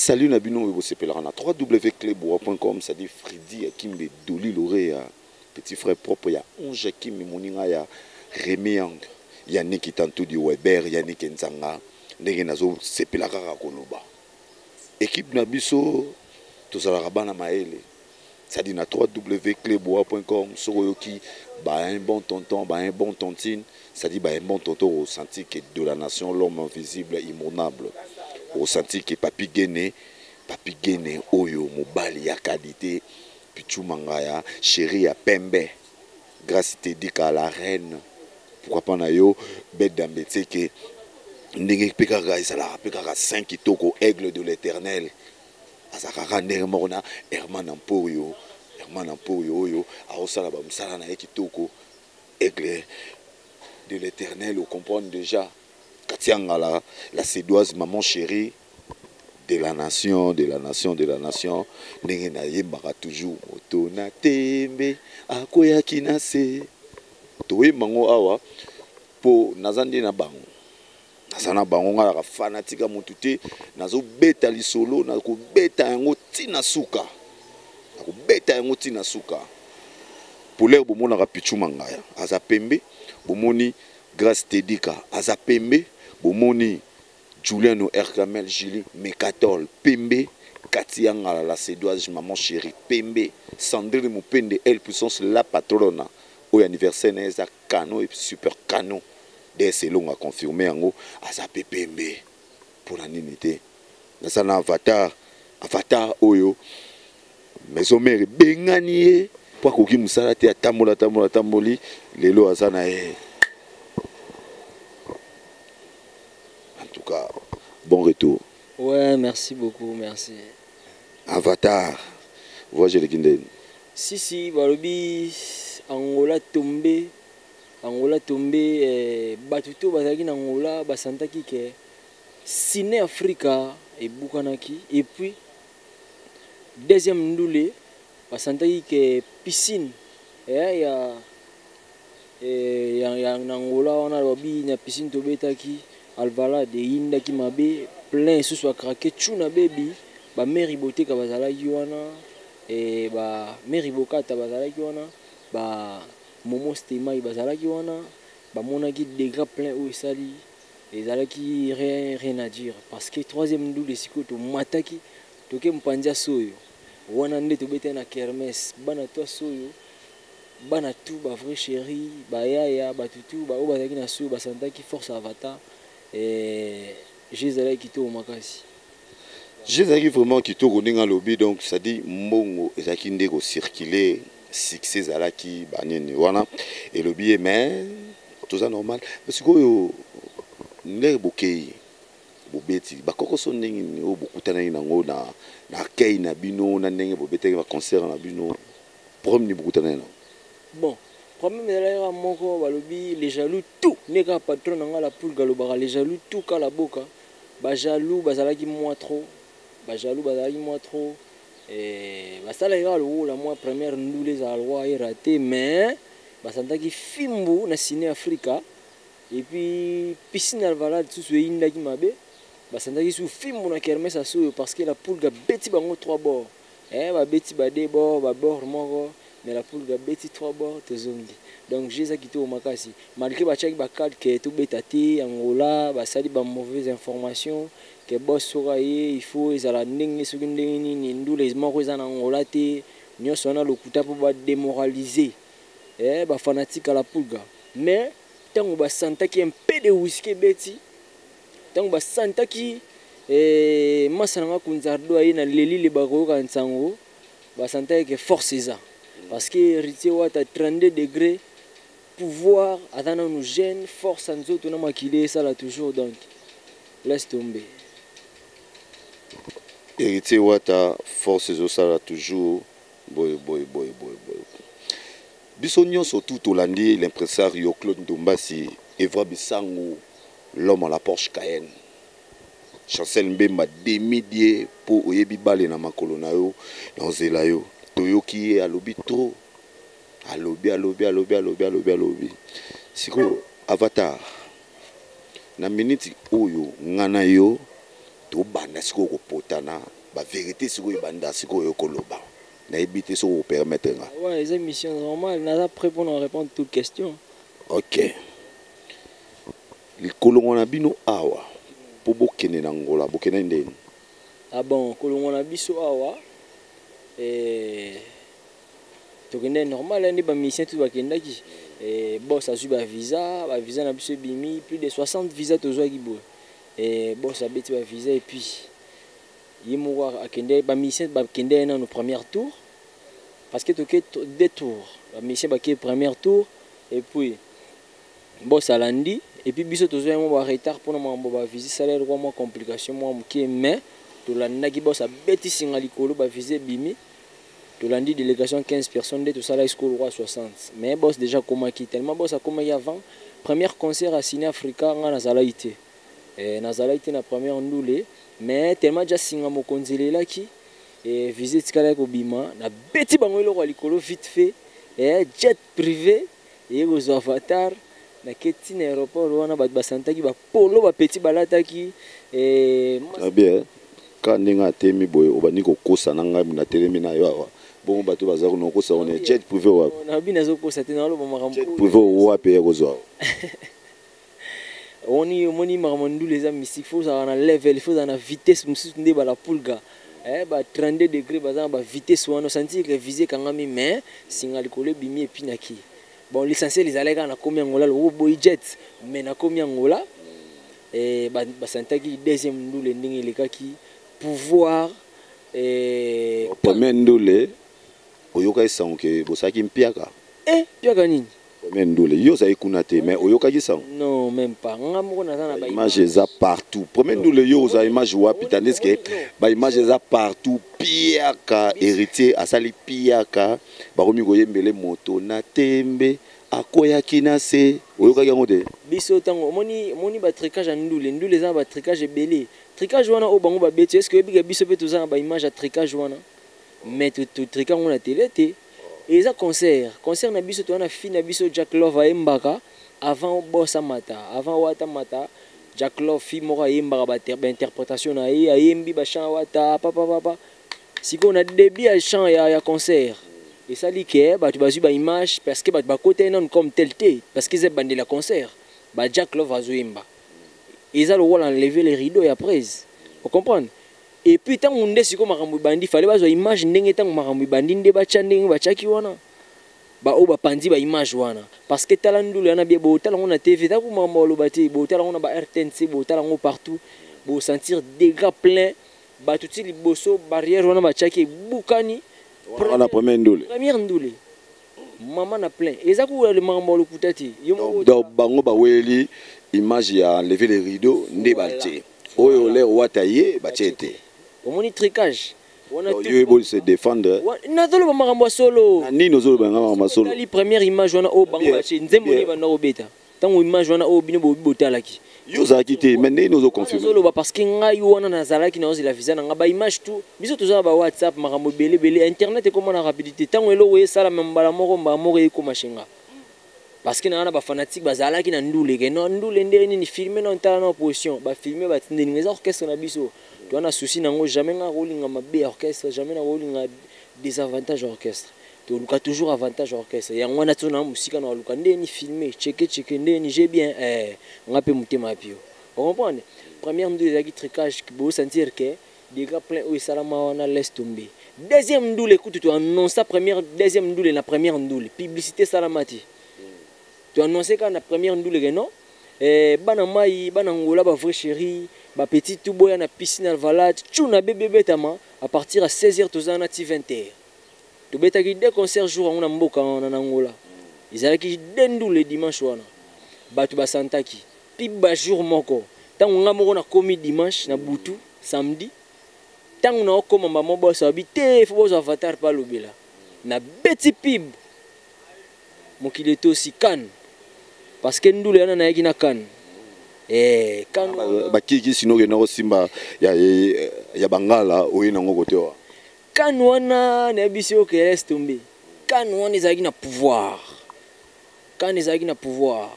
Salut na bino oyo bosepelaka na www.cleboa.com, c'est-à-dire Fridi Akimbe Doli Lorea, petit frère propre ya Ange Akimbe, moninga ya Remy Yang, Yannick Tantudi Weber, Yannick Nzanga, ndenge nazosepela kaka koloba. Équipe na biso tozalaka bana mayele, c'est-à-dire na www.cleboa.com, soki oyoki ba un bon tonton, ba un bon tontine, c'est-à-dire ba un bon tonton, osenti que de la nation, l'homme invisible, immonable, osenti que Papi Gene, Papi Gene oyo mobali ya qualité, Pichu Mangaya, chéri ya pembe, grâce Tedika la reine, pourquoi pas na yo bête d'Ambetseke, ndenge mpe kaka ezalaka mpe kaka saint kitoko, aigle de l'éternel, azalaka kaka ndenge moko na Herman Ampoyo, Herman Ampoyo oyo aosala bamosala na ye kitoko, aigle de l'éternel, ocomprendre déjà. Katia la, la Cédoise, maman chérie de la nation, de la nation, de la nation, ndenge nayembaka toujours moto na tembe akweyaki na se, toyemba ngo awa mpo naza nde na bango, naza na bango, ngai naka fanatique ya motu te, nazobeta lisolo, nakobeta yango ntina suka, nakobeta yango ntina suka. Polere bomonaka Pichu Mangaya aza pembe, bomoni Grâce Tedika aza pembe, bomoni Juliano Erkamel Julie Mekatol pembe, Katia Ngala la Cédoise maman chérie pembe, Sandrine Mupende elle puissance la patrona oyo anniversaire na ye eza canon et super canon, DS Elonga confirmé yango, aza pe pembe. Mpona nini te naza na avatar, avatar oyo maison mère ebengani ye mpo akoki mosala te, atambola atambola atamboli, lelo aza na ye. En tout cas, bon retour. Ouais, merci beaucoup, merci. Avatar, voyage eleki ndeni? Si si, balobi Angola tombe, Angola tombe, eh, bato to bazalaki na Angola basantaki ke Ciné Africa ebukanaki, et puis deuxième ndule basantaki ke piscine, eh, ya eh, ya na Angola wana, babi na piscine tobetaki Alvalade eyindaki mabe, plein susu akrake tuna bebi, ba Mary Boteka bazalaki wana, eh, ba Mary Bokata bazalaki wana, ba Momo Stemai bazalaki wana, bamonaki dégâts plein oyo esali, ezalaki rien, rien à dire, parce que troisième ndule sikoyo tomataki toke mpanzi ya soyo wana nde tobetaki na kermesse, bana to soyo, bana tu ba vrai chéri, bayaya, bato tu baoyo bazalaki na soyo basantaki force avatar, eh, je ezalaki kitoko makasi. Je ezalaki vraiment kitoko ndenge alobi, donc c'est-à-dire mbongo ezalaki nde kocircule, succès ezalaki banini wana elobi ye, mais toza normal. Sikoyo ndenge bokei bobeti bakokoso ndenge nini oyo bokutanaki nango na akei na bino, na ndenge bobetaki baconcert na bino, problème nini bokutanaki nango? Bon, problème ezalaki kaka moko, balobi les jaloux tout nde kaka patron na nga la poule alobaka les jaloux tout kala boka, bajaloux bazalaki mwa trop, bajaloux bazalaki mwa trop, eh, basalaki kaka lokola mwa première ndule ezala lokola eraté, mais basantaki fimbu na Ciné Africa, et puis piscine Alvalade susu eyindaki mabe, basantaki su fimbu na kermesse ya soyo, parce que la poule abeti bango trois bords, eh, babeti ba deux bords, ba bord moko, mais la poule abeti trois bords, tozongi. Donc je eza kitoko makasi, malgré batiaki bacalque tobeta te Angola, basali ba mauvaise information ke boss soki aye il faut ezala ndenge soki ndenge nini, ndule moko eza na Angola te, nyonso wana lokuta mpo badémoraliser, eh, bafanatique à la pulga. Mais ntango basantaki un peu de whisky ebeti, ntango basantaki, eh, masa nanga kunzardo aye na lelile, bakoyoka nsango, basantaki ke force eza, parce que Héritier Wata 32 degré pouvoir, aza nanu jeune, force ya nzoto na makili esala toujours, donc laisse tomber. Héritier Wata force ezosala toujours, boye boye boye boye boye. Biso nyonso tu tolandi l'impresario Claude Ndombasi, Evra Bisango, l'homme à la Porsche Cayenne, Chancel Mbemba demi die mpo oyebi bale na makolo na yo na nzela yo, toyoki ye alobi trop, alobi alobi alobi alobi alobi alobi. Sikoyo avatar na miniti oyo nga na yo. Tobanda sikoyo kopotana bavérité. Sikoyo ebanda sikoyo koloba, nayebi te soki opermettre nga. Ouais, eza mission normale, naza prêt mpona répondre toute question. Ok, likolongo na bino awa mpo bokende na Ngola, bokende ndeni? Ah bon, kolongo na biso awa, tokende normal nde bamusicien tout bakendaki. Boss azwi bavisa, bavisa na biso ebimi, plus de 60 visa tozwaki boye. Boss abeti bavisa et puis ye moko akende. Bamusicien bakende ye nano première tour, parce que toke deux tours. Bamusicien bake première tour et puis boss alandi, et puis biso tozwa yango baretard mpona makambo bavisa, salaire kwa mwa complication mwa moke. Mais tolandaki boss, abeti singa likolo, bavisa ebimi, tolandi délégation 15 personnes nde tosalaki sikoyo lokwa 60. Mais boss déjà akomaki, tellement boss akomaki avant première concert ya Ciné Africa. Nga nazalaki te, nazalaki te na première ndule, mais tellement déjà singa mokonzi elelaki, visa etikalaki kobima, nabeti bango eloko ya likolo vite fait, jet privé eye kozwa Avatar. Naketi na aéroport wana, bato basantaki bapolo, bapeti balataki. Très bien. Ka ndenge atemi boye, obandi kokosa na ngai, natelemi na yo awa bongo, bato baza kuna kokosa wana. Jet privé wapi? Nabi nazokosa te, naloba makambo. Jet privé wapi ya kozwa? Omoni, omoni makambo ndula eza mystique. Faut ozala na level, faut ozala na vitesse mosusu nde bala pulga, ba 32 degré, baza na bavitesse wana. Osentir que visa ekangami, mais singa likolo ebimi epinaki. Bon, l'essentiel ezalaki kaka nakomi Angola loko boyi jet, mais nakomi Angola. Basantaki deuxième ndule ndenge elekaki pouvoir. Premier ndule, oyokaki sango ke bosalaki mpiaka? Mpiaka nini? Premier ndule, yo ozali kuna te, mais oyokaki sango? Non, même pas. Nga moko naza na image eza partout. Premier ndule, yo ozala image wapi? Tandis que baimage eza partout. Piaka, Héritier asali piaka, bakomi koyembele moto na tembe akweyaki na se. Oyokaki yango te? Biso ntango omoni, omoni batricage ya ndule, ndule eza na batricage ebele. Tricage wana oyo bango babeti, est-ce oyebika biso mpe toza na baimage ya tricage wana? Mais totrika yango na tele te. Eza concert, concert na biso toza na fille na biso Jack Love ayembaka avant boss amata, avant wata mata. Jack Love, fille moko ayembaka, bainterprétation na ye, ayembi bachant wata papa papa. Sikoyo na début ya chant ya concert, esali ke bato bazwi baimage, parce que bato bakota ye nanu comme tel te, parce que eza ebandela concert. Ba Jack Love azoyemba, eza lokola enlever les rideaux ya prise, ocomprendre? Et puis ntango nde sikoyo makambo ebandi, fale bazwa image ndenge ntango makambo ebandi nde batya ndenge batiaki wana, baoyo bapandi baimage wana. Parce que tala ndulu wana bie, botala yango na TV, tako makambo baloba te, botala yango na ba RTNC, botala yango partout, bosentir dégâts plein. Bato ti liboso barrière wana batiaki ebukani. Wana première ndule? Première ndule, mama na plein. Eza kuya makambo ya lokuta te. Donc bango baweli image ya enlever les rideaux nde batie oyo lere wata ye batie te. Omoni tricage? Yo eboli se défendre. Nazoloba makambo ya solo. Na nini ozoloba nga makambo ya solo? Tali première image wana oyo bango batie, nzembo nde banda kobeta ntango image wana oyo bino bobi botalaki. Yo ozalaki te, mais ndenge ozoconfirme? Nazoloba parce que ngai wana nazalaki, naozela visa na ngai, baimage tout. Biso toza na bawhatsapp, makambo ebele ebele, internet ekóma na rapidité. Ntango eloko esalama mbala moko, mbala moko ekóma shenga, parce que naa na bafanatique bazalaki na ndule ke no ndule nde nini, filme na ntala na position, bafilme batindelinga. Eza orchestre na biso, toza na souci nango. Jamais nga kolinga mabe ya orchestre, jamais na kolinga désavantage ya orchestre. Toluka toujours avantage ya orchestre. Yango wana tozona mosika na baluka ndeni filme cheke cheke ndeni j'ai bien, nga mpe motema ya pio, ocomprendre? Première ndule ezalaki tricage, bosentir ke dégâts plein oyo esalama wana, laisse tomber. Deuxième ndule kutu toannonça première, deuxième ndule. Na première ndule publicité esalama te, toannonce kaka na première ndule ke non, bana mai, bana Ngola, bavrai chéri, bapetit tout boya na piscine Alvalade, tuna bebebetama à partir ya 16 heures, toza na ti 20 heures. Tobetaki deux concerts jour yango na mboka wana na Ngola. Ezalaki de ndule dimanche wana, bato basantaki mpi bajour moko. Ntango nga moko nakomi dimanche na butu, samedi ntango naokóma, mbamo boso abi te, faut bozwa Avatar mpe alobela. Nabeti pib, mokili etosi kane, parce que ndule wana nayaki na kane. Kane. Bakiki sino okenda kosimba ya bangala, oye nango kote wa. Kane wana nayebisi yo ke laisse tomber. Kane wana ezalaki na pouvoir, kane ezalaki na pouvoir.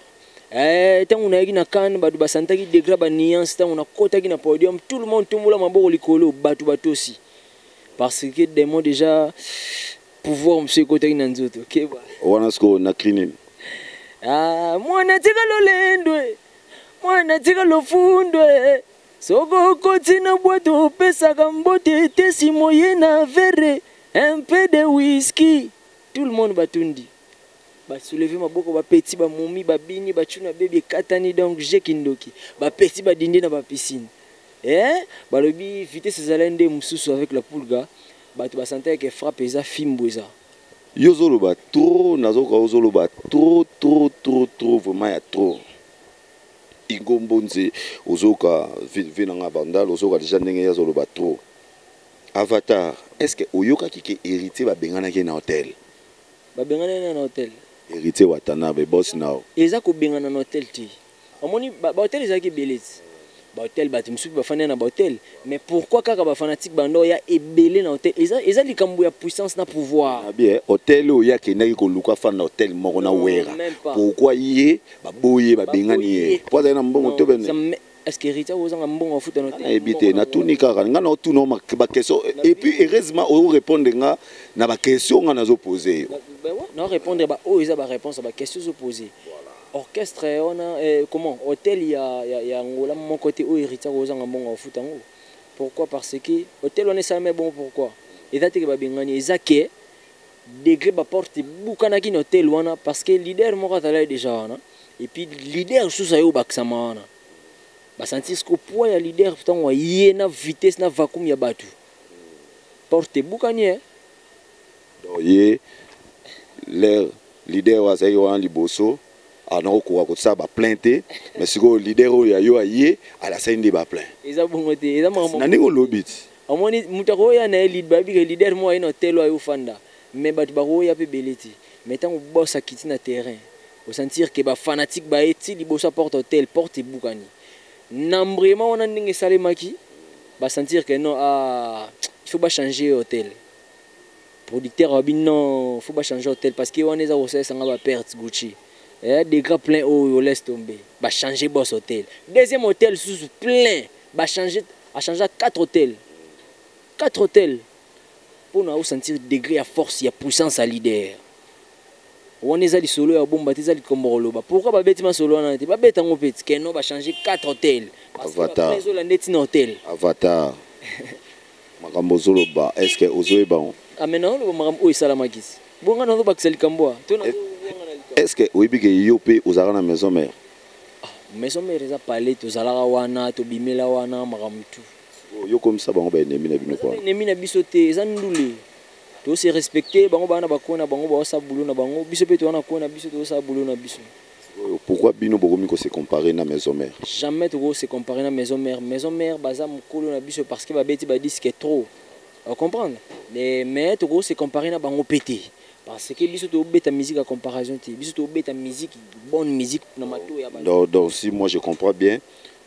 Ntango nayaki na CAN, bato basantaki degré, banuance. Ntango nakɔtaki na podium, tout le monde tombola maboko likolo, bato batosi, parce que démon déjà pouvoir mosusu ekɔtaki na nzoto, keba. Wana sikoyo na cri nini? Ah, mwana tika lolendwe, mwana tika lofundwe, soko okoti na bwato opesaka mbote te, simo ye na verre un peu de whisky, tout le monde batundi, basouleve maboko, bapeti, bamomi, babini, bacuna bebi ekatani. Donc je kindoki, bapeti, badindi na bapiscine. Balobi vitesse ezalaki nde mosusu avec la Pulga, bato basantaki frappe eza fimbo eza. Yo ozoloba trop, nazoka ozoloba trop, trop, trop, trop, vraiment ya trop. Ingo Mbonzi, ozoka vi nanga Bandal, ozoka déjà ndenge ye azoloba trop. Avatar, est ce que oyokaki ke Héritier babenganaki na hotel? Babengani na hotel? Héritier Watanabe, boss nao. Eza kobengana na hotel te. Omoni, bahotel ezalaki ebele ti bahotel, bato mosusu bafandi na bahotel, mais pourquoi kaka bafanatique bando ya ebele na hotel? Eza likambo ya puissance na pouvoir. Na bien, hotel oyo akendaki koluka fanda hotel moko na Wera, pourquoi ye baboye, babengani ye? Po azali na mbongo to bene? Est ce que Héritier ozanga mbongo afuta na hotel? Nayebi te, natuni kaka. Nga na otuna baquestion et puis heureusement orépondre nga na baquestion nga nazopose yo. Na répondre ba oyo eza baréponse ya baquestion ozopose. Orchestre wana, comment, hôtel ya Angola moko te oyo Héritier kozanga mbongo afuta yango. Pourquoi? Parce que hôtel wana esalami bon. Pourquoi eza teke babengani? Eza ke degré baporte ebukanaki na hôtel wana, parce que leader moko azalaki déjà wana, et puis leader lisusu aye obakisama wana, basentir siko poids ya leader. Ntango aye na vitesse na vacuum ya bato, porte ebukani, eh. Donc ye leur leader oyo azalaki wana liboso anakokoka kosala baplein te, mais sikoyo leader oyo ya yo aye, alasali nde baplein. Eza bongo te, eza makambo na ndenge olobi ti. Omoni, moto akoya na ye lead, babika leader moko aye na hotel oyo aye ofanda, mais bato bakoya mpe ebele te. Mais ntango boss akiti na terrain, osentir ke bafanatique baye ti liboso ya porte hotel, porte ebukani. Na mbrema wana, ndenge esalemaki, basentir ke non, ah, il faut bachanger hôtel. Producteur abi non, faut bachanger hôtel, parce que wana eza kosalisa nga baperte Gucci, degré plein oyo, laisse tomber. Bachanger boss hôtel, deuxième hôtel susu plein, bachanger, achange quatre hôtels, quatre hôtels, mpona osentir degré ya force ya puissance ya leader wana. Eza lisolo ya bomba te, eza likombo koloba. Pourquoi babeti masolo wana te? Babeta yango mpe keno bachange 4 hôtel. Avatar. Ezolanda ntina hôtel. Avatar, makambo ozoloba, est ce que ozoyeba ngo? Ame naoloba makambo oyo esalamaki ti bonga, nazobakisa likambo a to. Est ce que oyebi ke yo mpe ozalaka na Maison Mère? Maison Mère eza palais, tozalaka wana, tobimela wana, makambo tu. Yo komisa bango baennemi na bino? Kwa ennemi na biso te, eza ndule, tose respecte bango. Baa na bakona bango, baosala boulot na bango, biso mpe toza na kona biso, tozosala boulot na biso. Pourquoi bino bokomi kose comparer na Maison Mère? Jamais tokose comparer na Maison Mère. Maison Mère baza mokolo na biso, parce que babeti badisque trop, ocomprendre? Mais tokose comparer na bango mpe te, parce que biso tobeta musique ya comparaison te. Biso tobeta musique, bonne musique na mato ya. Donc si moi je comprends bien,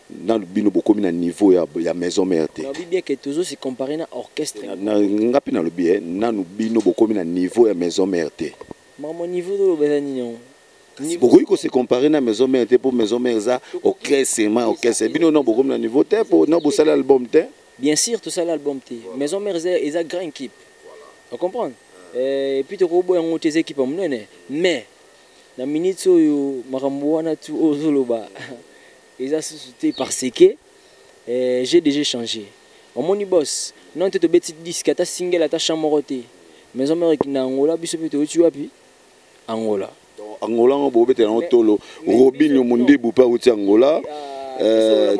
nanu bino bokomi na niveau ya Maison Mère te. Nalobi bien ke tozose comparer na orchestre. Nga mpe nalobi, nanu bino bokomi na niveau ya Maison Mère te. Makambo niveau toloba eza nini yango? Bokoki kose comparer na Maison Mère te, mpo Maison Mère eza orchestre, ma orchestre. Bino no bokomi na niveau te, mpo no bosali album te. Bien sûr tosali album te. Maison Mère eza grand équipe, ocomprendre? Et puis tokoboya yango te, eza équipe ya monene. Mais na minute oyo, makambo wana tu oyo ozoloba eza susu te, parce que j'ai déjà changé. Omoni, boss non te, tobeti disque ata single ata chant moko te. Maison Mère ekenda Angola, biso mpe toyoti wapi? Angola. Angola ngo bobetela yango tolo. Robinio Mondibu mpe awuti Angola,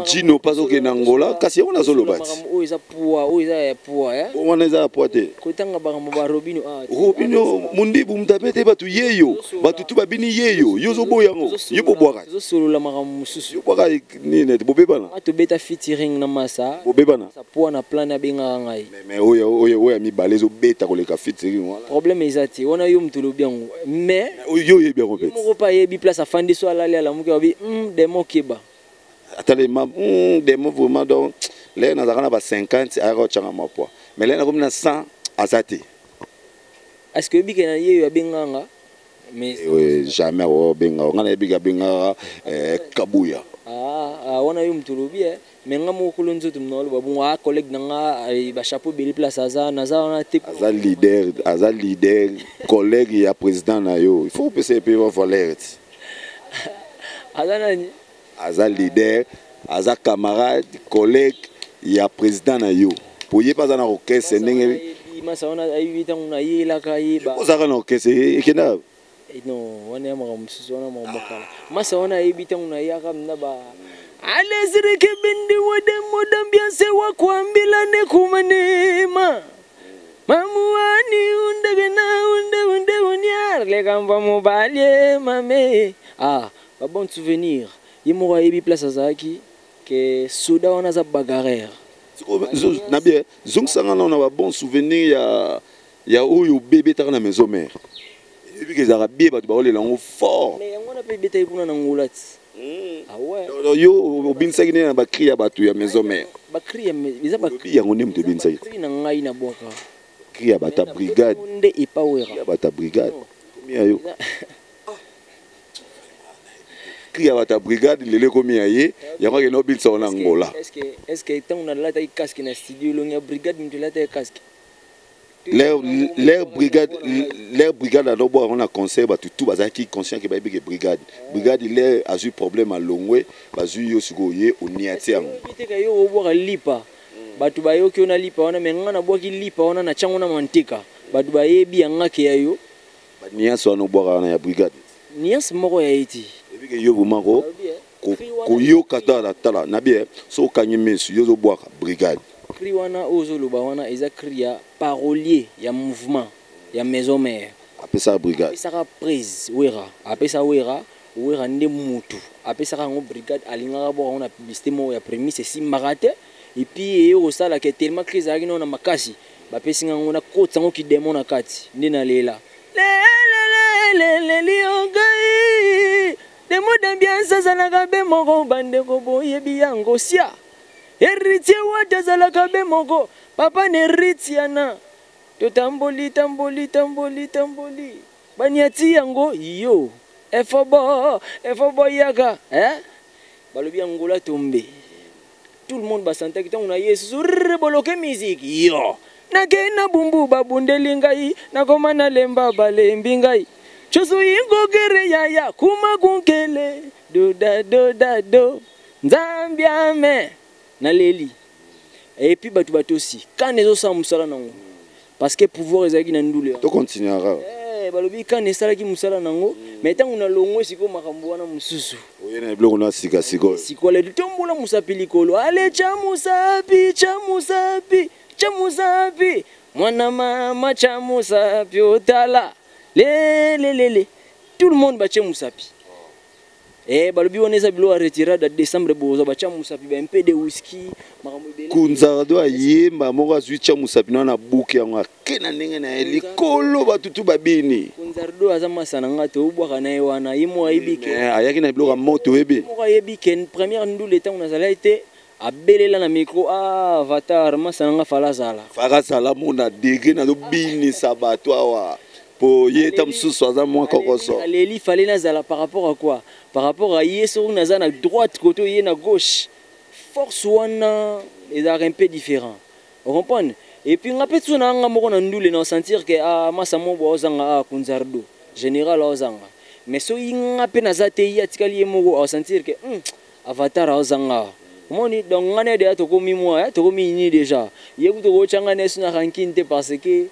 Gino mpe azokende Angola, kasi yango nazoloba ti. Oyo eza poids, oyo eza ya poids. Wana eza ya poids te. Kotanga bakambo ba Robino. Robino Mondibu, moto abete bato yeyo, bato tu babini yeyo, yo ozoboya yango, yo bobwaka. Tozosolola makambo mosusu. Yo bwaka nini? Bobebana. Tobeta featuring na masa. Bobebana. Poids na plan abengaka ngai. Mais oyo ya mibale ezobeta koleka featuring wana. Problème eza te wana, yo moto olobi yango, mais yo oyebi yango mpe. Moko mpe ayebi place afandi, so alali, alamuki, alobi demo keba. Atelema demo vraiment. Donc lere nazalaka na ba 50, ayaka otyanga mwa poids, mais lere nakomi na 100, aza te. Est ce que oyebi ke na ye oyo abenganga? Mais Oui, jamais obenga nga, nayebi abengaka Kabuya. Ah, ah, wana yo moto olobi, mais nga moko kolo nzoto na oloba bongo. A collègue na nga, bachapeau ebele, place aza, naza wana te. Aza leader, aza leader, collègue ya président na yo. Il faut opesa ye mpe valeur ti. Aza nani? Aza leader, aza camarade, collègue ya président na yo, po ye mpe aza na orchestre ndenge. Masa wana ayebi ntango nayelaka ye. Ozalaka na orchestre ekenda. Non, wana ya makambo mosusu, wana makambo kala. Masa wana ayebi ntango nayaka na ba alezirike bindi wode modambianse wakwambila ne kumanema mamuani undegena unde unde uniar lekamba mobalie mame. Ah, babon souvenir. Ye moko ayebi place azalaki ke soda wana aza bagarreur. Na bien, zongisanga nano na babon souvenir ya oyo obebetaka na Maison Mère. Eyebi ke ezalaka bie, bato baolela yango fort. Mais yango wana mpe ebetaki kuna na Ngola ti. Ah ouais. Yo obinisaki nde na bacri ya bato ya Maison Mère. Bacri ya eza. Olobi yango nde moto ebinisaki. Bacri na ngai na bwaka. Cri ya bato ya brigade. Nde epawera. Ya bato ya brigade komi ya yo. Cri ya bato ya brigade lelo ekomi ya ye, yango akende obinisa ngo na Ngola. Est ce que ntango nalataki casque na studio, elongi ya brigade moto elataki casque? L'air brigade azobwaka yango na concert, bato tu bazalaki conscient ke bayebi ke brigade l'air azwi problème, alongwe, bazwi yo sikoyo, ye onia ti yango. Teka yo obwaka lipa, bato bayoki yo na lipa wana. Me nga nabwaki lipa wana na tiango na manteka, bato bayebi yangake ya yo. Baniance wana obwaka wana ya brigade. Niance moko ya ye ti. Ebike yo vraiment koyoka, tala tala na bien, so okangi miso, yo ozobwaka brigade. Cri wana oyo ozoloba wana eza cri ya parolier ya mouvement ya Maison Mère. Apesaka brigade. Apesaka prise Wera, apesa Wera. Wera nde mutu apesaka yango brigade. Alingaka bwaka yango na publicité moko ya prémisse, esimbaka te. Et puis eye kosalaka tellement cri ezalaki nao na makasi, bapesi nga yango, nakotisa yango kidemo na kati nde nalela leleleleleliongai demo d'ambiance. Azalaka be moko, bandeko boyebi yango sia. Héritier Wata azalaka be moko, papa na Héritiana. Totamboli, tamboli, tamboli, tamboli, baniati yango yo efobo efobo yaka, eh? Balobi Angola tombe, tout le monde basantaki ntango na ye susu boloke musique yo. Nakei na Bumbu, babundeli ngai, nakoma na Lemba, balembi ngai cusu ingokere yaya kuma kunkele doda doda do nzambi ame naleli. Et puis bato batosi kane ezosala mosala nango parce que pouvoir ezalaki na ndule. Tocontinuera. Balobi kane esalaki mosala nango, mais ntango nalongwe sikoyo, makambo wana mosusu. Oye na biloko na sika sikoyo. Sikoyo letu tombola mosapi likolo, ale tya mosapi, tya mosapi, tya mosapi, mwana mama, tya mosapi, otala lelelele, tout le monde batie mosapi. Balobi wana eza biloko ya retirada décembre, bozwa batya mosapi, ba mpe de whisky, makambo ebele. Kunzardo ayemba moko, azwi tya mosapi na buki yango, ake na ndenge na ye likolo, batutu babini. Kunzardo aza masa na nga, toobwaka na ye wana, ye moko ayebi ke. Ayaki na biloko ya moto, oyebi. Moko ayebi ke première ndule ntango nazalaki te, abelela na micro: "Ah, avatar, masa na nga fala azala." Faka azala mona degré nazobinisa bato awa, po ye ta mosusu aza mwa kokoso. Aleli fale nazala par rapport à quoi? Par rapport à ye, soki naza na droite côté, ye na gauche, force wana ezalaka un peu différent, ocomprendre. Et puis nga mpe so na nga moko na ndule na sentir ke, ah, masa moko aozanga, ah, Kunzardo général aozanga. Mais soki nga mpe naza te, ye atikali ye moko, aosentir ke avatar aozanga. Omoni, donc nga na ye deja tokomi mwa, tokomi ini déjà. Ye kutu kotyanga na ye so na rancune te parce que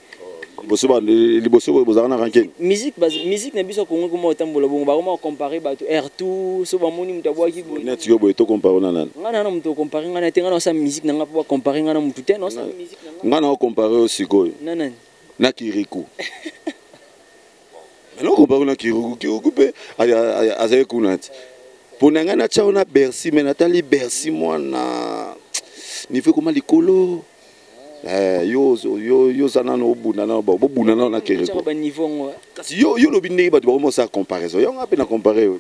Liboso bozalaka na rancune. Musique na biso ya Kongo ekoma kotambola bongo, bakoma kocompare bato air tout. So bamoni moto abwaki boye. Neti yo boye, tocompare na nani? Nga na moto ocompare nga na te. Nga na osala musique na nga mpo bacompare nga na motu te. Naosala musique na nga. Nga na ocompare oyo sikoyo. Na nani? Na Kiriku. Mais ocompare na Kiriku, Kiriku mpe azali kuna ti. Mpo na ngai natya yo na Bercy, mais natali Bercy mwana niveau ekoma likolo. Yo oza nano, obunda nano, bobunda nano na Kiriku. Baniveau yango. Kasi yo lobi ndenge bato bakomosala comparaison, yango mpe na compare yo.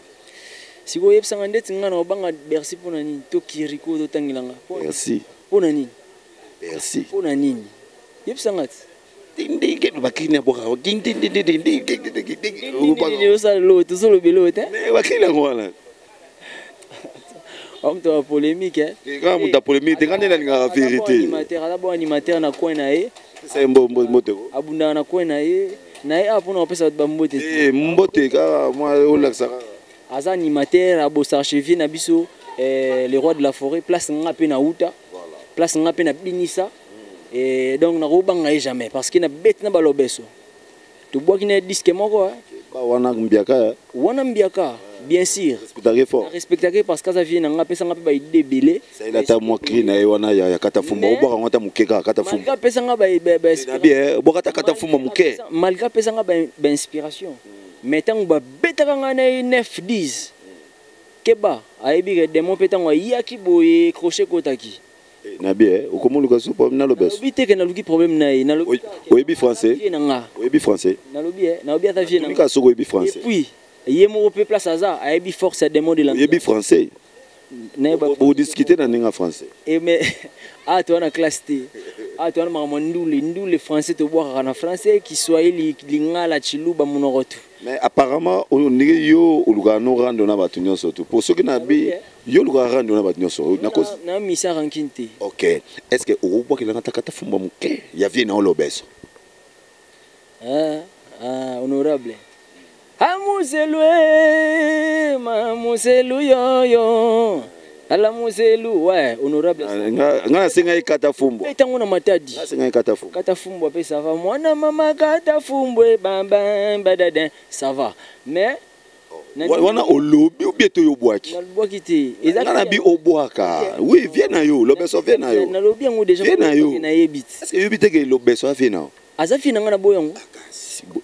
Sikoyo oyebisanga ndeti nga na obanga Bercy mpo na nini? To Kiriku ototangelanga? Bercy. Mpo na nini? Bercy. Mpo na nini? Yebisanga ti. Bakini abwakaka. Osala lo, tozolobela oyo te. Bakini yango wana. Moto ya polémique. Kaka moto ya polémique te, nga nde nalingaka vérité. Aza bon animateur na coin na ye. Pesa ye mbote. Abundaka na coin na ye na ye awa mpona kopesa bato bambote. Te, mbote kaka mwa olakisa kaka. Aza animateur, abosaka chevie na biso, le roi de la forêt, place nga mpe na uta, place nga mpe na binisa. Donc nakobanga ye jamais, parce que nabeti na balobeso, tobwaki na ye disque moko. Ba wana mbiaka. Wana mbiaka, bien sûr. Respectake fort. Respectake, parce que aza vie na nga, apesanga mpe baide ebele. Salela ata mwa cri na ye wana ya kata fumba. Obwaka yango ata moke kaka, kata fumba. Malgré apesanga Bien, obwaka ata kata fumba moke. Malgré apesanga bainspiration, mais ntango babetaka ngai na ye 9 10, keba, ayebi ke démon mpe ntango ayaki boye, crochet ekotaki. Na bien, okomoluka so problème na lobeso? Nalobi te ke naluki problème na ye, nalobi. Oyebi français? Vie na nga. Oyebi français? Nalobi, nalobi ata vie na nga. Tumika soki oyebi français. Et puis ye moko mpe, place aza, ayebi force ya démon de la. Oyebi français? Nayeba. Bodiscute na ndenge ya français? Eh, mais ah, toza na classe te. Ah, toza na makambo ya ndule ndule. Français tobwakaka na français, kiswahili, lingala, chiluba, monoko tu. Mais apparemment oyo ndenge yo olukaka no rando na bato nyonso tu, po soki na bi yo olukaka rando na bato nyonso. Na misa rancune te. Ok, est ce que okobwakelanga ta kata fumba moke ya vie na olobeso? Ah, ah, honorable amuselu e mamuselu yoyo ala muselu, ouais, honorable. Nga nasenga ye kata fumbwa. Ntango na Matadi. Nasenga ye kata fumbwa. Kata fumbwa mpe ça va, mwana mama, kata fumbwe bambam badadin, ça va, mais Wana olobi obie to yo obwaki? Nalobwaki te. Nga na bi obwaka, oui, vie na yo lobeso, vie na yo. Nalobi yango déjà. Vie na yo. Nayebi te. Est ce que oyebi te ke lobeso avie na yo? Aza vie na ngai, na boya yango.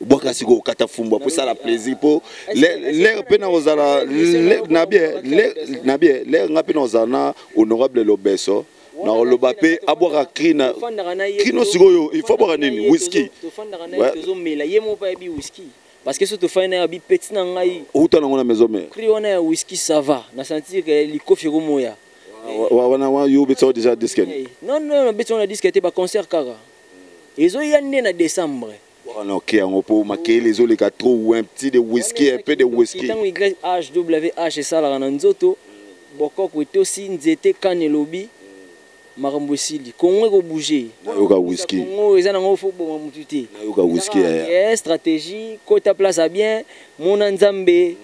Bwaka sikoyo okata fumbwa mpo esala plaisir, mpo lere mpe na kozala na bien, na bien lere nga mpe na kozala na honorable lobeso, na koloba mpe abwaka cri na crino. Sikoyo il faut abwaka nini? Whisky? Tofandaka na ye, tozomela, ye moko mpe ayebi whisky, parce que so tofandi na ye, abi petit na ngai. Outa nango na maison mère. Cri wana ya whisky, ça va, na sentir ke likofi ekomoya. Wana yo obetisa déjà disque? Non, non, nabeti wana disque te, baconcert kaka ezoya nde na décembre. Wana oke yango mpo makele ezoleka trop, un petit de whisky, un peu de whisky. Ntango YHWH esalaka na nzoto, bokoko etosi nzete kane, elobi makambo esili, Kongo ekobouge. Nayoka whisky. Kongo eza nango, fo boma mutu te. Nayoka whisky yaya. Stratégie, kota place ya bien, mona Nzambe,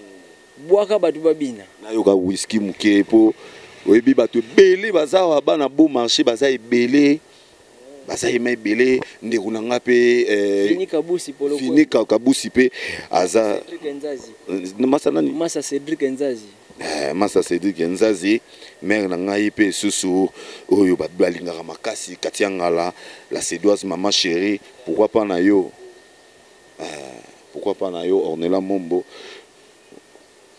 bwaka bato babina. Nayoka whisky moke, mpo oyebi bato ebele baza awa, bana beau marché baza ebele, baza yema ebele. Ndeko na nga mpe. Fini Kabusi Polo. Fini Kabusi mpe aza. Cédric Nzazi. Masa nani? Masa Cédric Nzazi. Masa Cédric Nzazi, mare na ngai mpe lisusu oyo balingaka makasi kati ya ngala, la cédoise, mama chérie. Pourquoi pas na yo, pourquoi pas na yo Ornella Mombo,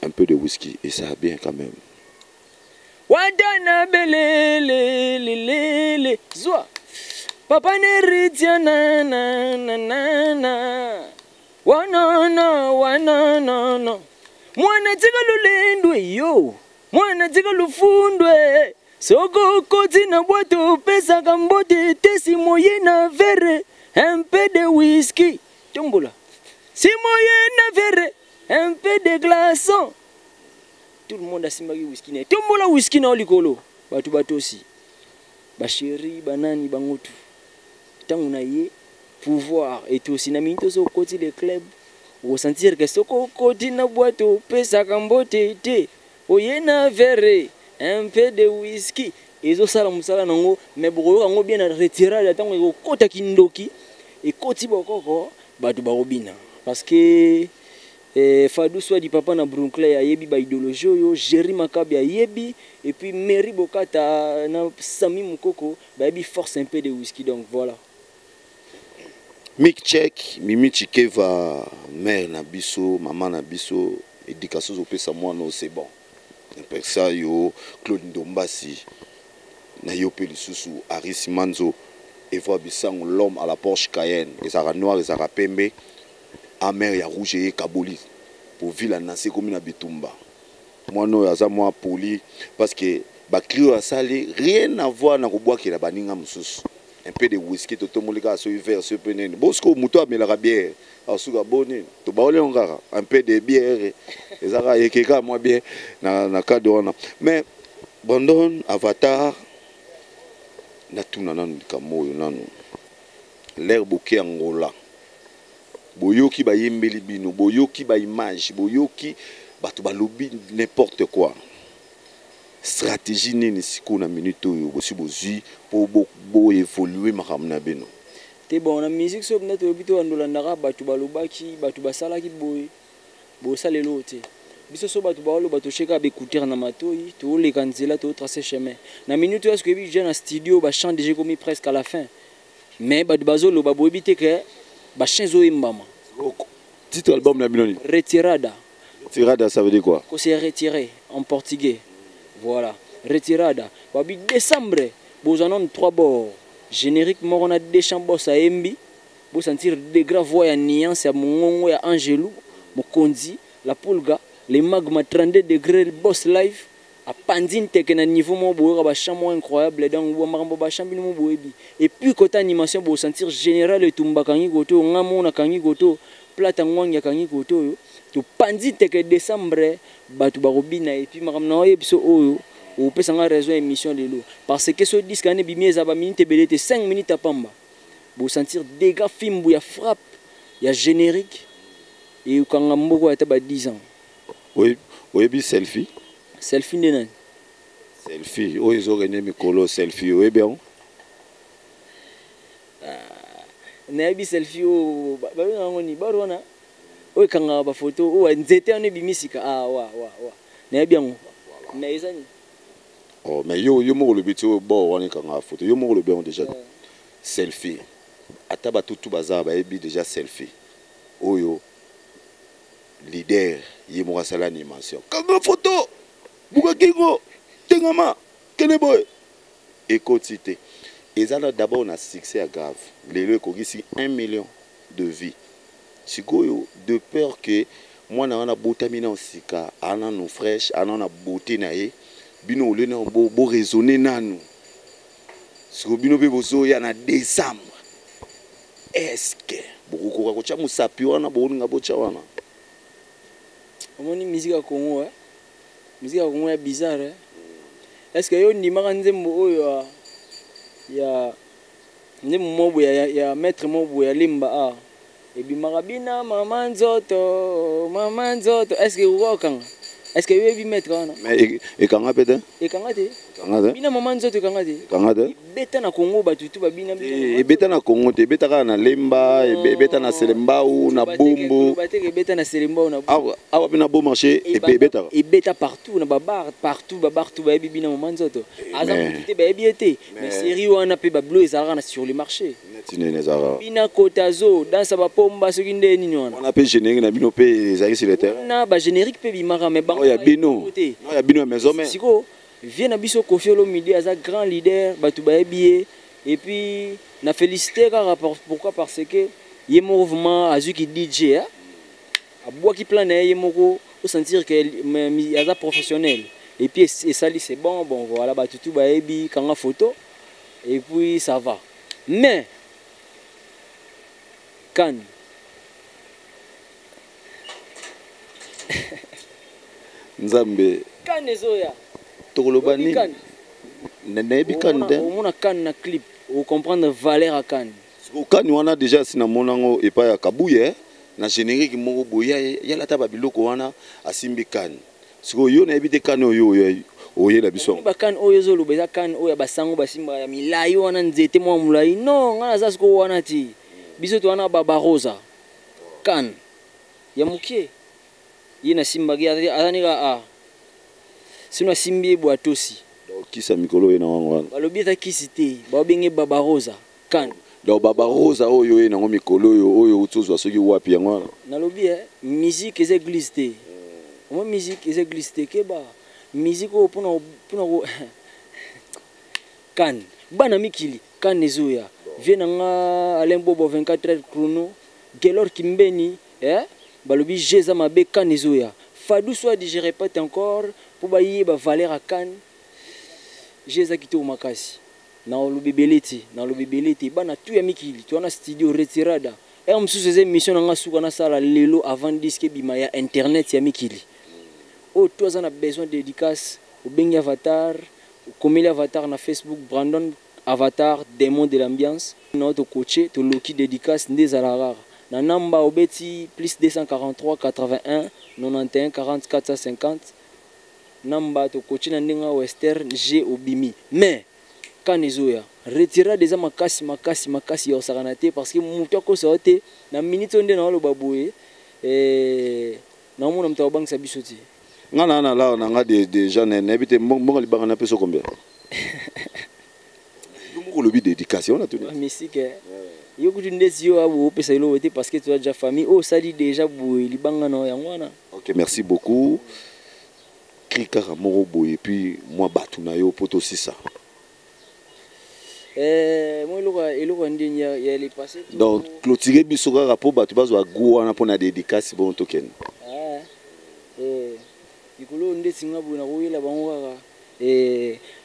un peu de whisky et ça bien quand même. Wadana belelelelele zwa papa neritia na na na na na wanana wananana, mwana tika lulendwe yo, mwana tika lufundwe, soko okoti na bwato, opesaka mbote te. Simoye na verre un peu de whisky, tombola simoye na verre un peu de glaçon. Tout le monde asimbaki whisky na ye, tombola whisky na yo likolo, bato batosi, bachéri, banani, bango tu. Ntango na ye pouvoir etosi na mingi, toso okoti le club, okosentir ke soki okoti na bwato, opesaka mbote te, oye na verre un peu de whisky, ezosala mosala nango. Mais bokoyoka yango bien na retirade, ntango ekokota kindoki, ekoti bokoko, bato bakobina, parce que Fadou Swadi, papa na Brooklyn, ayebi baidéologie oyo, Jerry Makabi ayebi, et puis Mary Bokata na Sami Mukoko bayebi force un peu de whisky, donc voilà. Mic check, Mimi Chikeva, mère na biso, mama na biso, éducation ozopesa mwana, c'est bon. Mpesa yo Claude Ndombasi na yo mpe lisusu Aris Manzo Evoi Bisango, l'homme à la Porsche Cayenne, ezalaka noir, ezalaka pembe, amer ya rouge, eye kaboli po ville anase ekomi na bitumba. Mwana oyo aza mwa poli, parce que bacri oyo asali, rien à voir na kobwakela baninga mosusu. Un peu de whisky, totomboli kaka soki verre, soki mpe nini. Bosiko moto amelaka bière, asuka boni, tobaoli yango kaka un peu de bière, eza kaka ekeka mwa bière na cadre wana. Mais Brandon Avatar, natuna nanu likambo oyo nanu. L'air boke Angola, boyoki bayembeli bino, boyoki baimage, boyoki bato balobi n'importe quoi. Stratégie nini sikoyo na minute oyo bosi bozwi mpo boévolue makambo na bino? Te, bon, na musique so mpenza toyebi, toyandolandaka bato balobaki, bato basalaki boye, bosala eloko te. Biso so bato baoloba, tosheka baécouteur na matoi, tooleka nzela, tootrace chemin. Na minute oyo, oyebi déjà na studio bachant déjà ekomi presque à la fin, mais bato bazoloba, boyebi te ke bachant ezoyembama. Titre album na bino nini? Retirada. Retirada, ça veut dire quoi? Ko se retirer en portugais, voilà, retirada. Babi décembre bozwa nano trois bords, générique moko na deux chants. Boss ayembi, bosentir degré voix ya nuance ya mongongo ya Angelu Mokonzi La Pulga, le magma 32 degré. Boss live apandi nteke na niveau moko, boyoka bachant moko incroyable. Donc makambo bachant bino mo boyebi. Et puis côté animation, bosentir général Etumba akangi kote oyo, nga moko nakangi kote oyo, plata ngwangi akangi kote oyo. Topandi nteke décembre, bato bakobina. Et puis makambo na oyebi biso oyo opesanga raison émission lelo, parce que so disque ane ebimi, eza baminute ebele te, 5 minutes apamba, bosentir dégâts fimbu ya frappe ya générique ekokanga mboko ata ba 10 ans. Oyebi selfie? Selfie nde nani? Selfie oyo ezokende mikolo, selfie, oyebi yango? Nayebi selfie oyo babenga yango nini, baro wana oyo ekangaka bafoto, oyo nzete wana ebimi sika. Ah, wa wa wa, nayebi yango, mais eza nini? Oh, mais yo moko olobi ti oyo bor wana ekangaka foto, yo moko olobi yango déjà. Selfie, ata batutu baza bayebi déjà selfie oyo. Leader ye moko asala animation, kanga foto, buka kingo, tengama, kende boye, ekoti te. Eza na d'abord na succès ya grave, lelo ekokisi 1 million de vie. Sikoyo, de peur que mwana wana botami na sika, ana nanu fraîche, ana na beauté na ye, bino olie na boraisonne nanu. Sikoyo bino mpe bozoya na décembre, est-ce bokokoka kotya mosapi wana bokolinga botya wana? Omoni musique ya Congo, eh? Musique ya Congo ya bizarre, eh? Est ce que yo ndimaka nzembo oyo ya nzembo moko boye ya maître moko boye ya Lemba a ebimaka bina mama nzoto, mama nzoto? Est ce que okokanga? Est ce que yo oyebi maître wana? Mais ekanga mpe te. Ekanga te. Ekanga te. Bina mama nzoto ekanga te. Ekanga te. Ebeta na Congo, bato tu babina. Ebeta na Congo te, ebeta kaka na Lemba, ebeta na Selembau, na Bumbu. Bateke ebeta na Selembau na Awa mpe na Beau Marché ebetaka. Ebeta partout, na babar partout, babar tout bayebi bina mama nzoto. Aza motu te, bayebi ye te, mais série wana mpe bablo ezalaka na sur le marché. Neti nini ezalaka? Bina kotazo dansa bapomba, soki nde nini wana. Wana mpe générique na bino mpe ezalaki sur le terrain. Na bagénérique mpe bimaka, mais bango ya bino, ya bino ya maison mère. Sikoyo vie na biso Kofi Olomide aza grand leader, bato bayebi ye. Et puis na félicité kaka. Pourquoi? Parce que ye moko vraiment azwiki DJ, abwaki plan na ye, ye moko osentir que aza professionnel. Et puis esali, c'est bon. Bon, voilà, bato tu bayebi kanga photo et puis ça va. Mais kan Nzambe. Kan ezoya. Tokoloba nini? Nayebi kan te. Omona kan na clip, ocomprendre valeur ya kan. Kani wana déjà si namona yango epai ya Kabuye na générique moko boye, yala ata babiloko wana asimbi kani. Sikoyo yo nayebi te kani oyo oyo oyela biso. Bakane oyo ezoloba eza kane oyo ya basango basimbaka ya milai wana, nzete mwa molai. Non, ngai naza sikoyo wana ti biso to wana babarosa kane ya mokie. Ye nasimbaki, aza nika a sino asimbi ye boye, atosi. Kisa mikolo oye na wango wana. Balobi eza kisi te, babenge babarosa kane. Donc babarosa oyo oye nango mikolo oyo, oyo outi ozwa soki wapi, yango wana? Nalobi e, musique eza église te. Omoi musique eza église te, keba musique oyo mpona kane bana mikili. Kane ezoya, vie na nga Alain Bobo, 24 heures chrono, Gelor Kimbeni, eh? Balobi g eza mabe, kane ezoya. Fadu soit, je répète encore mpo bayeba valeur ya kane. G eza kitoko makasi. Naoloba ebele te, naloba ebele te. Bana tu ya mikili toza na studio retirada. Heure mosusu eza émission na nga suka nasala lelo avant disque ebima ya internet ya mikili. Oyo tu aza na besoin dédicace, obengi Avatar, okomeli Avatar na Facebook, Brandon Avatar, démon de l'ambiance. Na yo tokoche, toloki dédicace nde ezalaka kaka na namba obeti plus 243 81 91 40 450 namba tokoche na ndenge ya Western G obimi. Mais kan ezoya retirade eza makasi makasi makasi ya kosakana te, parce que moto akosa yo te na minute oyo nde naoloba boye, naomona moto akobangisa biso te. Nga na lar na nga déjà nayebi te mbongo libanga na peso combien. Yo moko olobi dédicace wana tuni. Misike yo kutu ndeti yo abo opesa eloko te, parce que toza déjà famille oyo osali déjà boye libanga na yango wana. Ok, merci beaucoup. Cri kaka moko boye, puis mwa bato na yo po tosisa. Mo eloko ndeni ya le passé. Donc clôturer biso kaka po bato bazwa goût wana mpona dédicace, bon tokende. Likolo ndeti nga boye nakoyela bango kaka.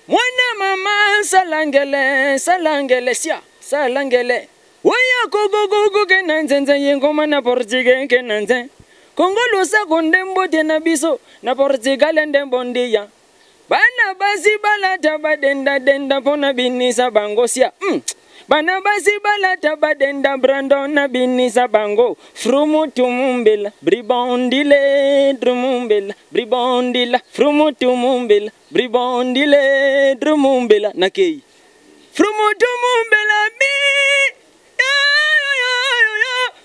Mwana mama salangele salangele sia salangele oya kokokokoke na nzenze ye ngoma na portugais ke na nze Kongo losako nde mbote na biso na Portugal nde mbondiya bana basi balata badenda denda mpona binisa bango sia. Bana basi balata badenda Brandon na binisa bango frumutumumbela bribondile drumumbela bribondila frumutumumbela bribondile drumumbela nakei frumutumumbela bi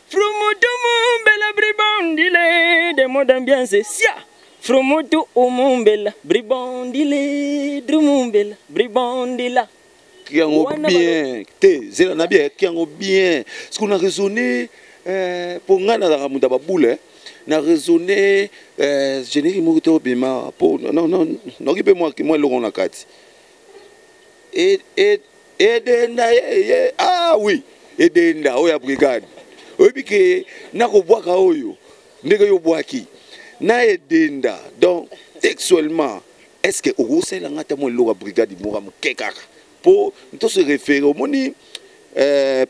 frumutumumbela bribondile de mode ambiance sia frumutu umumbela bribondile drumumbela bribondila. Yango bien te, zela na bien yango bien ce qu'on a raisonné pour nga na moto baboule na raisonné générique moko te obima po non non noki mpe mwa eloko na kati edenda ye. Ah oui, edenda oyo ya brigade oyebi ke nakobwaka oyo ndenge yo obwaki na edenda. Donc textuellement, est ce que okosalelanga ata mwa eloko ya brigade moko ya moke kaka po to se référer? Omoni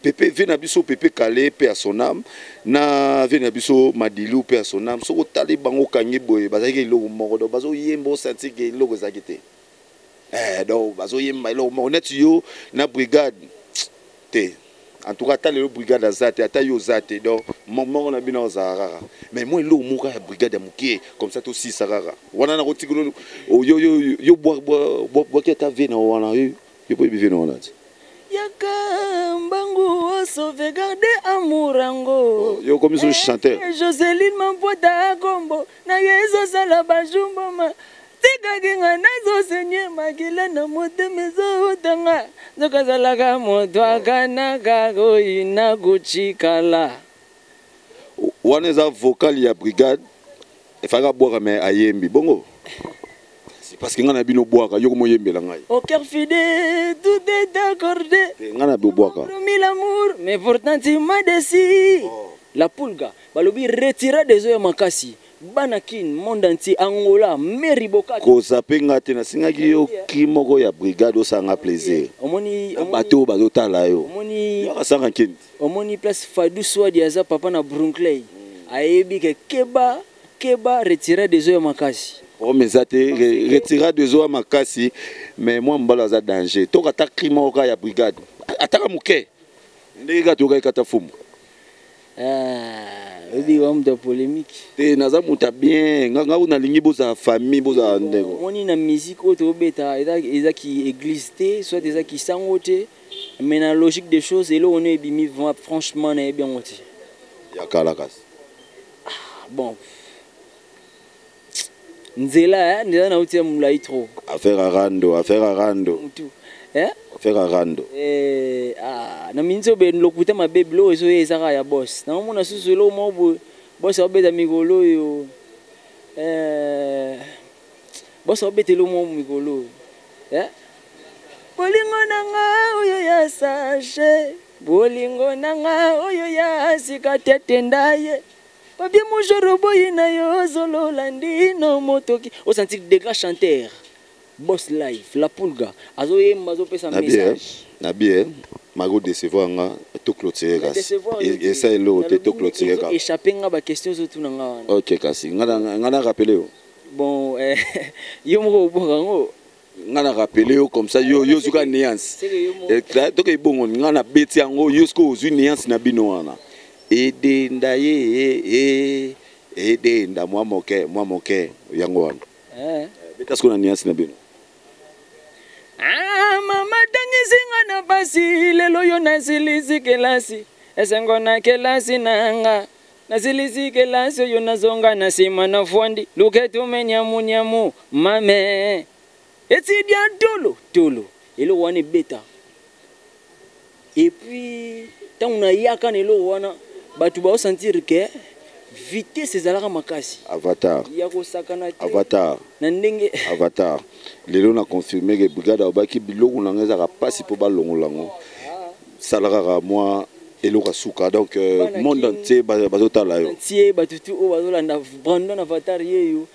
pepe ve na biso Pepe Kale mpe ya son âme, na ve na biso Madilu mpe ya son âme, soki otali bango okangi boye, bazalaki eloko moko. Donc bazoyemba, osanti ke eloko ezalaki te. Donc bazoyemba eloko moko neti yo na brigade te. En tout cas, ata lelo brigade aza te, ata yo oza te, donc moko na bino ozala kaka. Mais moi eloko moko ya brigade ya mokie comme ça tosisa kaka wana nakotikela yo bwaki ata ve na wana yo mpo yebi ve na wana ti. Yaka mbangu osauvegarde amour yango. Yo komi so chanteur. Joseline Mampota kombo na ye ezosala bajumboma tikaki nga nazosenye makila na motema ezotanga nzoka azalaka moto akanaka koyina kocikala. Wana eza vocal ya brigade efalaka bwaka, mais ayembi bongo c'est parce que ngai na bino bwaka yo komoyembela ngai. Au cœur fidèle, tout est accordé. Ngai na bobwaka. Promis l'amour, mais pourtant tu m'as déçu. La pulga balobi retira des oyo makasi bana Kin, monde entier, Angola, Mary Boka. Koza mpe nga te, nasengaki yo cri moko ya brigade osanga plaisir. Omoni bato oyo bazotala yo. Omoni asanga nkeni. Omoni place Fadu Swadi aza papa na Brunkley ayebi ke keba keba retira des oyo makasi. Problème eza te, retirade ezoya makasi, mais mwa mobali aza danger. Toka ata cri moko kaka ya brigade, ataka moke ndenge kaka toyokaki kata fumu. Oyebi wa moto ya polémique. Te, naza moto ya bien. Nga nalingi bozala famille, bozala ndeko. Omoni na musique oyo tobeta eza ki église te, soit eza kisango te, mais na logique des choses eloko no ebimi franchement nayebi yango te. Ya kala kasi. Bon, nzela nzela nauti ya molai trop. Affaire ya rando, affaire ya rando. Mutu. Affaire ya rando. Na miniti oyo lokuta mabe biloko ezoya eza kaka ya bos. Naomona susu eloko moko boye bos aobeta mikolo oyo, bos aobeta eloko moko mikolo oyo. Bolingo na nga oyo ya sachet, bolingo na nga oyo ya sika tetenda ye papier mouchoir boyi na yo ozolola ndino motoki osanti des grands chanteurs. Boss Live, La Pulga azoyemba, azopesa message. Na bien mako décevoir nga, to clôturer kasi esa eloko te, to clôturer kaka. Échappé nga ba question ozotuna nga wana. Ok, kasi nga na rappeler yo. Bon, yo moko oboka yango. Nga na rappeler yo comme ça, yo zuka nuance toke ebongo. Nga na beti yango, yo sikoyo ozwi nuance na bino wana. Edenda ye, edenda mwa moke, mwa moke, yango wana. Beta sikoyo na nuance na bino. Ah, mama tangisinga na pasi, lelo yo nasilisi kelasi, esengo na kelasi nanga, nasilisi kelasi oyo, nazonga na nsima na fwandi luketume nyamunyamu mame etidia tolo tolo. Eloko wana ebeta. Et puis ntango nayaka na eloko wana, bato baosentir ke vitesse ezalaka makasi. Avatar. Ya kosakana te. Avatar. Na ndenge. Avatar, lelo na confirme ke brigade alobaki biloko na ngai ezalaka mpasi mpo balongola yango. Sala kaka mwa eloko ya suka. Donc monde entier bazotala yo. Tie bato tu oyo bazolanda Brandon Avatar yeyo,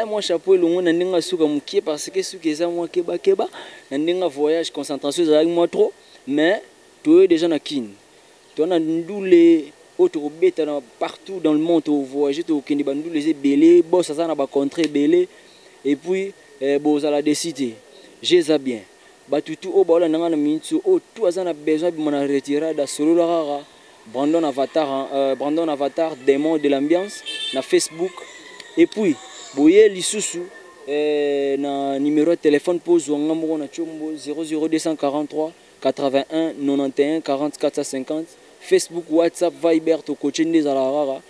mwa chapeau elongo na ndenge ya suka mokie, parce que suki eza mwa kebakeba na ndenge ya voyage, concentration ezalaki mwa trop. Mais toye déjà na Kine, toza na ndule oyo tokobeta na partout dans le monde, tovoyage, tokokende bandule eza ebele. Boss aza na bacontrée ebele. Et puis bozala déçus te, je eza bien. Bato tu oyo baolanda nga na minute oyo, tu aza na besoin abima na retirade, asolola kaka Brandon Avatar, Brandon Avatar, démon de l'ambiance na Facebook. Et puis boye lisusu na numéro ya téléphone mpo ozwa nga moko na tiombo: 00243 81 91 40 450. Facebook, WhatsApp, Viber, tokotie nde ezalaka kaka.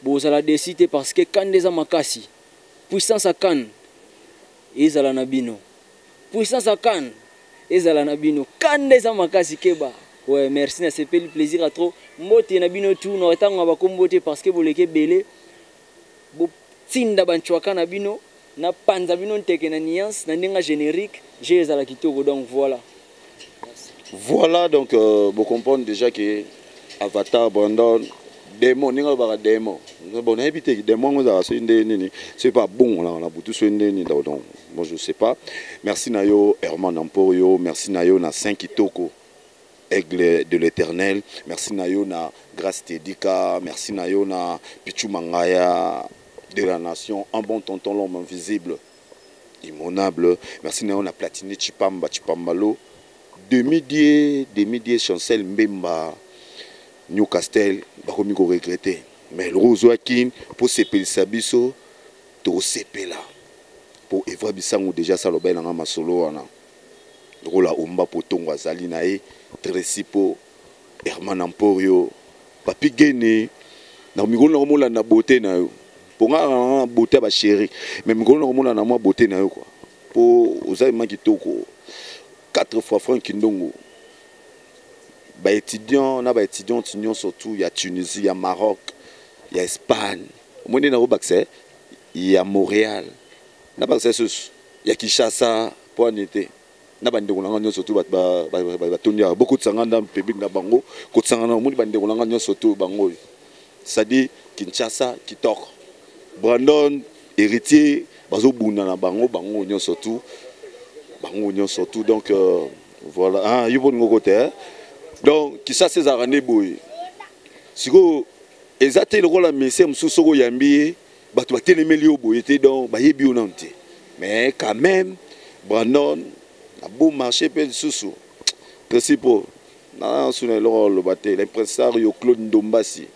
Bozala déçus te, parce que kanda eza makasi. Puissance ya kane ezala na bino, puissance ya kane ezala na bino, kanda eza makasi, keba. Ouais, merci, nasepeli, plaisir à trop. Mbote na bino tu na ntango ya bakombo te, parce que boleki ebele. Botinda bancwaka na bino, napanza bino nteke na nuance na ndenge générique je ezala kitoko. Donc voilà. Voilà, donc vous comprenez déjà que Avatar Brandon, démon, ndenge alobaka démon. Bon, nayebi te démon yango ezalaka soki nde nini, soki pa bongo na butu, soki nde nini. Donc bon, je sais pas. Merci na yo Herman Emporio, merci na yo na Saint Kitoko, aigle de l'Éternel. Merci na yo na Grâce Tedika, merci na yo na Pichu Mangaya de la nation, un bon tonton, l'homme invisible immonable. Merci na yo na Platini Chipamba Chipambalo, demi-dieu, demi-dieu Chancel Mbemba Newcastle. Bakomi koregretter, mais loko ozwaki mpo sepelisa biso, tokosepela mpo evra bisango déjà sala obai nanga masolo wana lokola omba potongo azali na ye Tresi mpo Herman Emporio Papi Gene. Na mikolo nakomolanda beauté na yo, mpo nga na beauté ya bachéri, mais mikolo nakomolanda na mwa beauté na yo quoi, mpo oza ema kitoko. Quatre fois Frank Kindongo, baétudiant na baétudiante nyonso tu ya Tunisie, ya Maroc, ya Espagne, omoni nde nakobakisa ya Montréal, nabakisa susu ya Kinshasa mpo ani te na bandeko na nga nyonso tu batondi awa. Bokotisa nga nda public na bango, kotisanga na omoni bandeko na nga nyonso tu bango oyo, c'est-à-dire Kinshasa kitoko. Brandon héritier bazobunda na bango, bango nyonso tu, bango nyonso tu. Donc voilà. Ah, yo boningo kote. Donc Kinshasa ezalaka nde boye. Sikoyo eza te lokola mesie mosusu, soki oyambi ye, bato batelemeli yo boye te, donc bayebi yo nanu te. Mais quand même Brandon na beau marché mpe lisusu principe nasuna eloko oloba te. L'impresario Claude Ndombasi,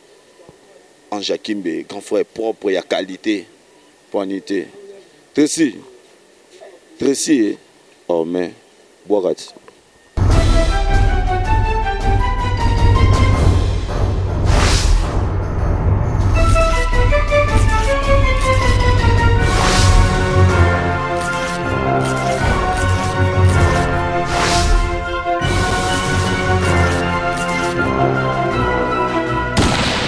Ange Akimbe, grand frère propre ya qualité mpo ani te. Tracy, Tracy, oh mais bwaka ti.